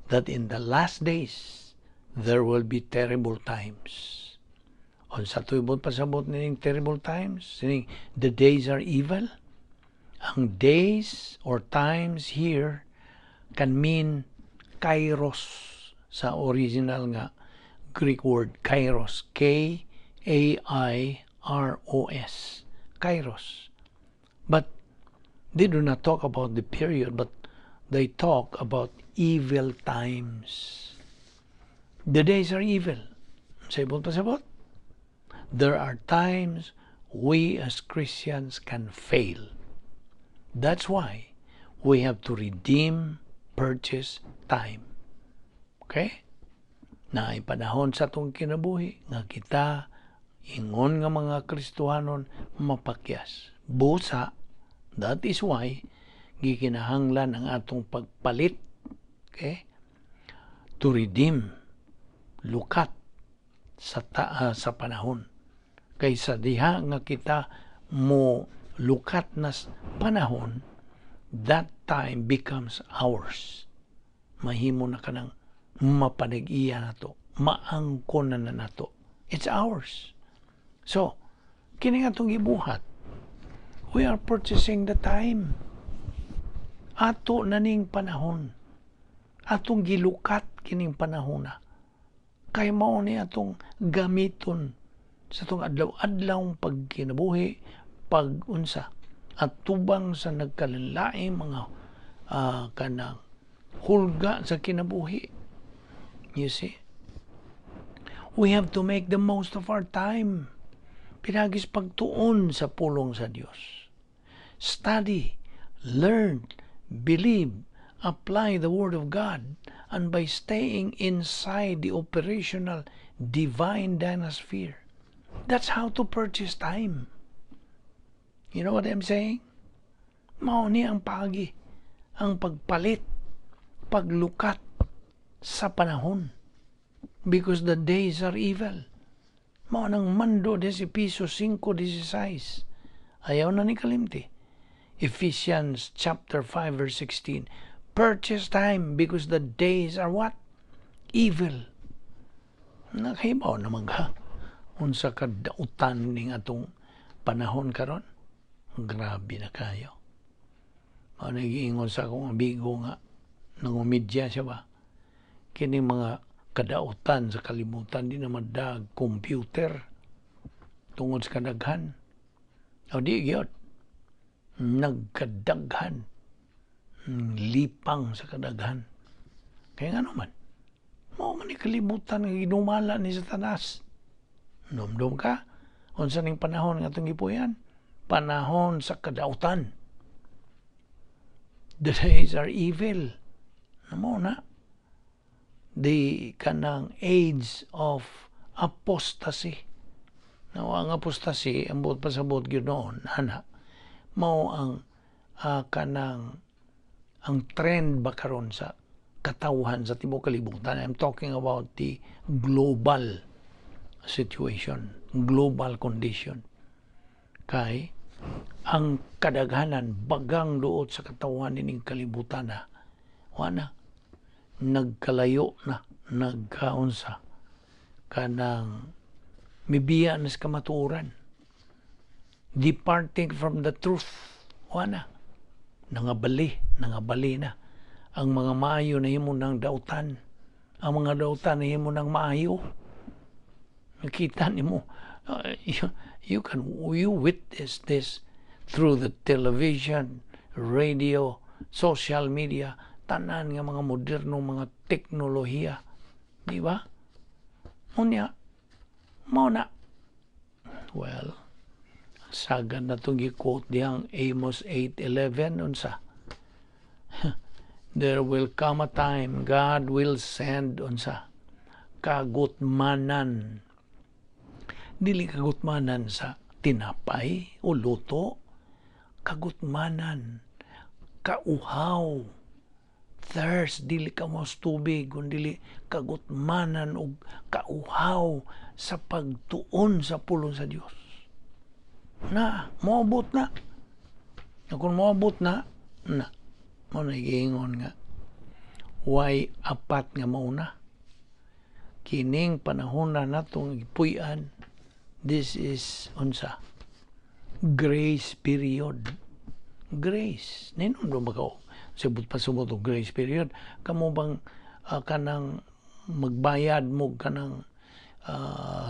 that in the last days there will be terrible times." Unsa to'y pasabot nining terrible times? Sining the days are evil. Ang days or times here can mean kairos sa original nga Greek word kairos, K A I R O S, kairos. But they do not talk about the period, but they talk about evil times. The days are evil. Sa ibon pasabot, there are times we as Christians can fail. That's why we have to redeem, purchase time. Okay? Naay panahon sa atong kinabuhi nga kita ingon nga mga Kristohanon mapakyas. Busa, that is why gikinahanglan ang atong pagpalit, okay? To redeem, lukat sa panahon. Kaysa diha nga kita mo lukat na panahon, that time becomes ours. Mahimo na kanang mapanag-iya nato, maangkon na nato. It's ours. So, kini nga atong gibuhat, we are purchasing the time. Ato na ning panahon. Atong gilukat kining panahon na. Kay mao ni atong gamiton sa atong adlaw-adlaw pagkinabuhi, pag-unsa, at tubang sa nagkalainlaing mga kanang hulga sa kinabuhi. You see? We have to make the most of our time. Pinaagis pagtuon sa pulong sa Dios. Study, learn, believe, apply the Word of God, and by staying inside the operational divine dynasphere. That's how to purchase time. You know what I'm saying? Mao ni ang paagi, ang pagpalit, paglukat sa panahon. Because the days are evil. Mao nang mando de si Efeso 5:16. Ayaw na ni kalimti. Ephesians chapter 5 verse 16. Purchase time because the days are what? Evil. Nakahibaw naman ka unsa kadautan ning atong panahon karon. Grabe na kayo. Mao nagiingon sa akong amigo nga nangumidya siya ba. Kini mga Kadautan sa kalibutan, di na madag computer tungod sa kadaghan. O di gyud nagkadaghan lipang sa kadaghan. Kaya nga naman, mao man ni kalibutan nga ginumala ni Satanas. Dumdum ka, unsa ning panahon nga atong gipuy-an? Panahon sa kadautan. The days are evil. Mao na. The kanang age of apostasy. Now, ang apostasy, ang buot pasabot gyud noon, ana, mao ang kanang ang trend ba karon sa katawhan sa tibuok kalibutan. I'm talking about the global situation, global condition. Kay ang kadaghanan, bagang duot sa katawhan nining kalibutan na wala, nagkalayo na, nagkaunsa, kanang mibiya na sa kamatuoran, departing from the truth. Wala, nangabali, nangabali na. Ang mga maayo nahimo ng dautan, ang mga dautan nahimo ng maayo. Nakita nimo, you can you witness this through the television, radio, social media, tanan nga mga moderno mga teknolohiya, di ba? Unya mao na, well, sagad na itong gi-quote diyang Amos 8:11. Unsa? There will come a time God will send, unsa? Kagutmanan. Dili kagutmanan sa tinapay o luto, kagutmanan, kauhaw, thirst. Dili ka mo tubig kun dili kagutmanan og kauhaw sa pagtuon sa pulong sa Dios. Na moabot na. Na kung moabot na na, mao na giingon nga way apat nga mauna kining panahon na natong gipuy-an. This is, unsa, grace period. Grace, ninom ba ka sibot pasubot og grace period? Kamo bang kanang magbayad mo kanang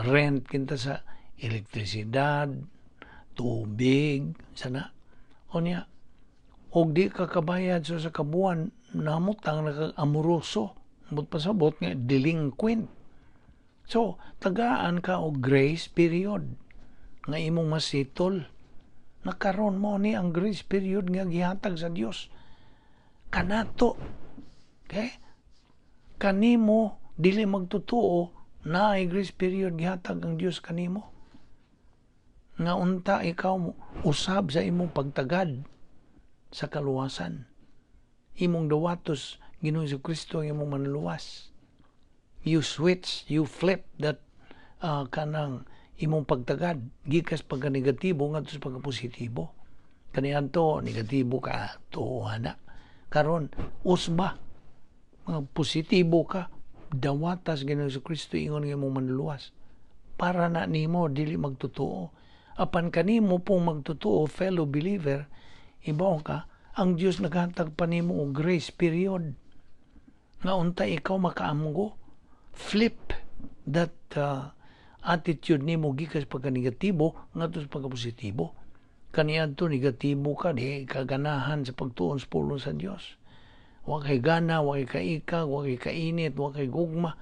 rent kinta sa elektrisidad, tubig sana, unya og di ka kabayad sa kabuan, namutang na amoroso, but pasabot nga delinquent. So tagaan ka og grace period nga imong masitol nakaron. Mo ni ang grace period nga gihatag sa Dios kanato. Okay, kanimo dili magtotoo, naay grace period gihatag ang Dios kanimo nga unta ikaw mo usab sa imong pagtagad sa kaluwasan, imong dawatos Ginoong Kristo ang imong manluwas. You switch, you flip that kanang imong pagtagad gikas pagka negatibo ngadto sa pagka positibo. Kaniadto negatibo ka, tuo na. Karon usba, mga positibo ka, dawatas Ginoong Kristo ingon nga imong manluluwas para na nimo dili magtotoo. Apan kanimo pong magtotoo, fellow believer, ibaw ka, ang Dios naghatag pa nimo og grace period nga unta ikaw makaamgo, flip that attitude nimo gikas pagka negatibo ngadto sa pagka positibo. Kaniadto negatibo ka, di ka ganahan sa pagtuon sa pulong sa Dios, wa kay gana, wa kay kaikag, wa kay kainit, wa kay gugma,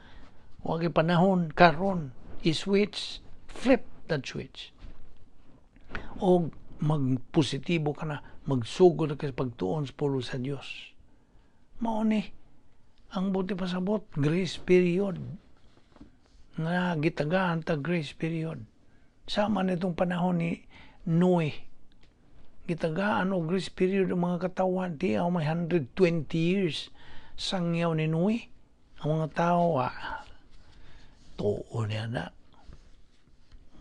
wa kay panahon. Karon i-switch, flip that switch og magpositibo ka na, magsugod ka sa pagtuon sa pulong sa Dios. Mao ni ang buti pasabot, grace period nga gitagaan ta, grace period sama nitong panahon ni Noe. Gitagaan og grace period ang mga katawan. Di ako may 120 years sangyaw ni Noe. Ang mga tao, ah, tuo niya na,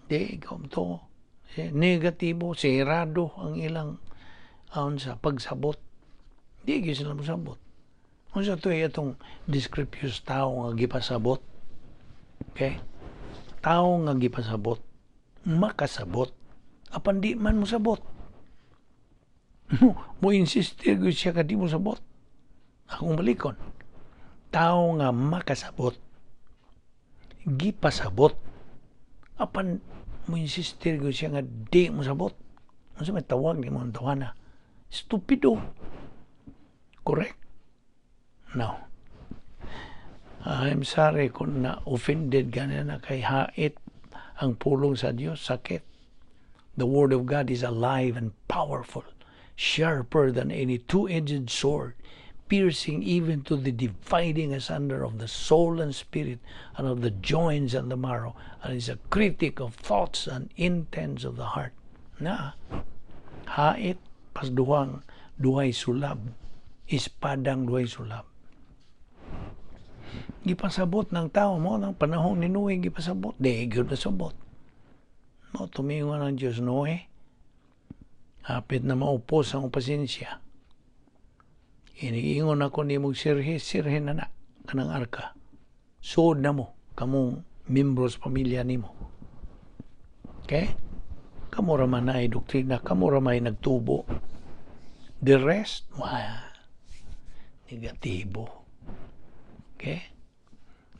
di ikaw to negatibo, sirado ang ilang sa pagsabot. Di gyud sila mosabot. Unsa to itong description, tao nga gipasabot? Okay? Tao nga gipasabot, makasabot, apan di man mosabot. Mo insistir gyud siya ka di mo sabot. Akong balikon. Tao nga makasabot. Gipasabot. Apan mo insistir ko siya nga di mo sabot. Unsa may tawag nimo ang tawhana? Stupido. Correct? No. I'm sorry kung na-offended ka na kay hait ang pulong sa Dios, sakit. The Word of God is alive and powerful, sharper than any two-edged sword, piercing even to the dividing asunder of the soul and spirit, and of the joints and the marrow, and is a critic of thoughts and intents of the heart. Na, hait, pas duhang, duhay sulab, espadang duhay sulab. Gipasabot ng tao mo ng panahon ni Noe, gipasabot. Di, gyud nasabot. Mo tumingon ang Diyos, "Noe, hapit na maupos ang pasensya. Iniingon ako nimo sirhe, sirhe na na kanang arka. Suod na mo, kamong membro sa pamilya nimo." Okay? Kamo ra man ay doktrina, kamo ra may nagtubo. The rest, wa, negatibo. Okay?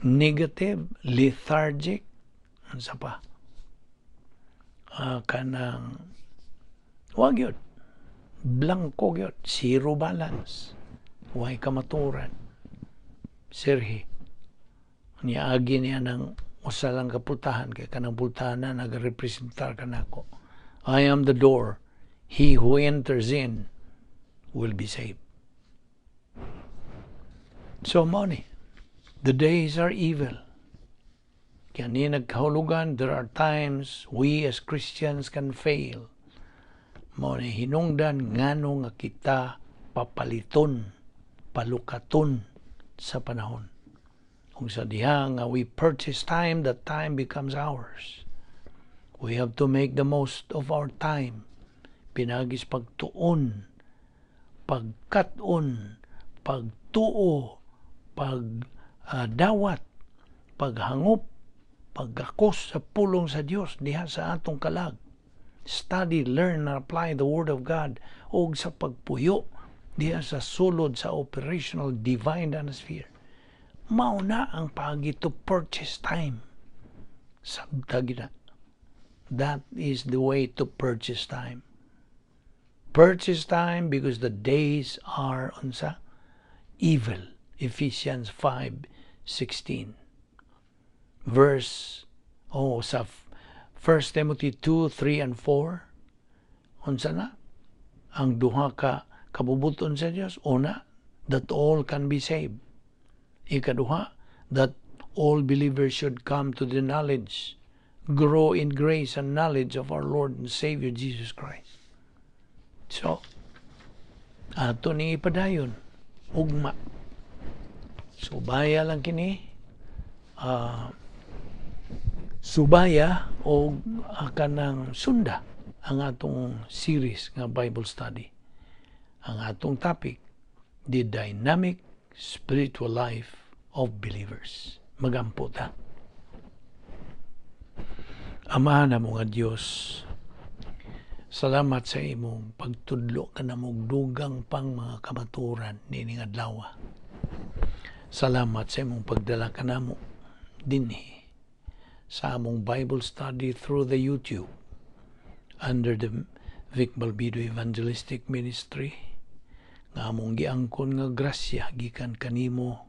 Negative, lethargic, unsa pa? Kanang wag yun. Blanko yun. Zero balance. Way kamaturan. Sirhi. Niagi niya ng usa lang ka pultahan kay kanang pultahan na nagarepresentar kanako. I am the door. He who enters in will be saved. So money. The days are evil. Kaya ni nagkahulugan, there are times we as Christians can fail. Mao ni hinungdan ngano nga kita papaliton, palukaton sa panahon. Kung sa diha nga we purchase time, that time becomes ours. We have to make the most of our time. Pinagis pagtuon, pagkat-on, pagtuo, pagdawat, paghangop, paggakos sa pulong sa Dios diha sa atong kalag. Study, learn, and apply the Word of God og sa pagpuyo diha sa sulod sa operational divine atmosphere. Mao na ang paagi to purchase time. Sabta gina. That is the way to purchase time. Purchase time because the days are unsa? Evil. Ephesians 5:16. Verse, oh, sa 1 Timothy 2:3 and 4. Unsa na? Ang duha ka kabubuton sa Dios. Una, that all can be saved. Ikaduha, that all believers should come to the knowledge, grow in grace and knowledge of our Lord and Savior Jesus Christ. So, ato ni ipadayon, ugma. Subaya lang kini, subaya o kanang sunda ang atong series nga Bible study. Ang atong topic, the dynamic spiritual life of believers. Magampo ta. Ama namo nga Dios, salamat sa imong pagtudlo kanamo og dugang pang mga kamaturan niining adlaw. Salamat sa imong pagdala kanamo dinhi sa among Bible study through the YouTube under the Vic Balbido Evangelistic Ministry nga among giangkon nga grasya gikan kanimo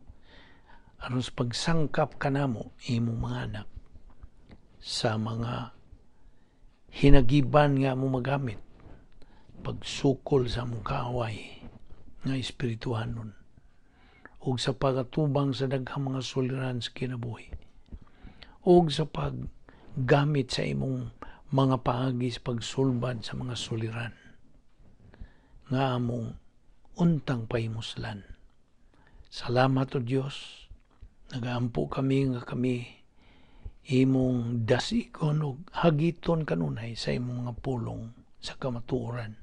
aron sa pagsangkap kanamo, imong mga anak, sa mga hinagiban nga among magamit pagsukol sa among kaaway nga espirituhanon ug sa pagatubang sa daghang mga suliran sa kinabuhi ug sa paggamit sa imong mga paagi sa pagsulbad sa mga suliran nga among untang pahimuslan. Salamat, O Dios, nagaampo kami nga kami imong dasigon ug hagiton kanunay sa imong mga pulong sa kamatuoran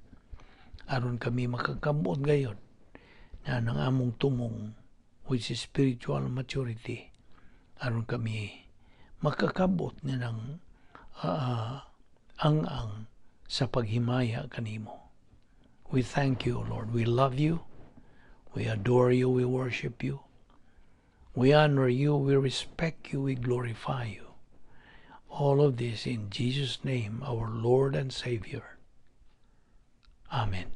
aron kami makakabot gayod na ng among tumong, which is spiritual maturity, aron kami makakabot na ng ang-ang sa paghimaya kanimo. We thank you, Lord. We love you. We adore you. We worship you. We honor you, we respect you, we glorify you. All of this in Jesus' name, our Lord and Savior. Amen.